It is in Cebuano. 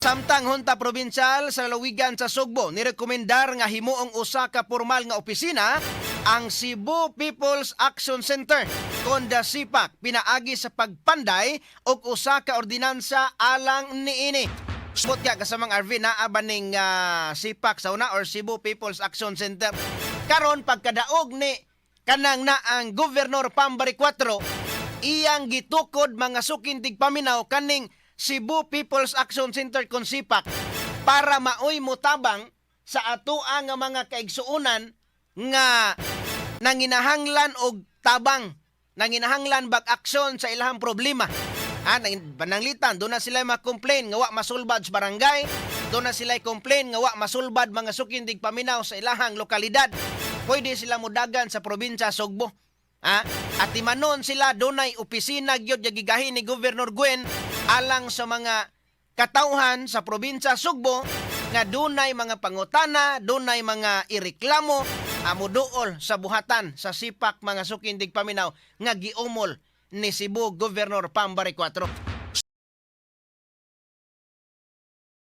Samtang Hunta Probinsyal sa lalawigan sa Sugbo nirekomendar nga himuong usa ka formal nga opisina ang Cebu People's Action Center konda CPAC pinaagi sa pagpanday og usa ka ordinansa alang niini. Spot ka kasamang RV, naa ba ning CPAC sa una or Cebu People's Action Center? Karon, pagkadaog ni kanang na ang Governor Pam Baricuatro, iyang gitukod, mga suking tigpaminaw, kaning Cebu People's Action Center kon CPAC para maoy motabang sa atoa nga mga kaigsuonan nga nanginahanglan og tabang, nanginahanglan bag aksyon sa ilahang problema. Ah, pananglitan, duna sila ma-complain nga wa masulbad sa barangay, duna sila complain nga wa masulbad, mga suking tigpaminaw, sa ilahang lokalidad. Pwede sila mudagan sa probinsya Sugbo. Ah, at timanon sila dunay opisina gyud nga gigahin ni Governor Gwen alang sa mga katawhan sa probinsya Sugbo nga dunay mga pangutana, dunay mga ireklamo, amo duol sa buhatan sa CPAC, mga suking tigpaminaw, nga giumol ni Cebu Governor Pam Baricuatro.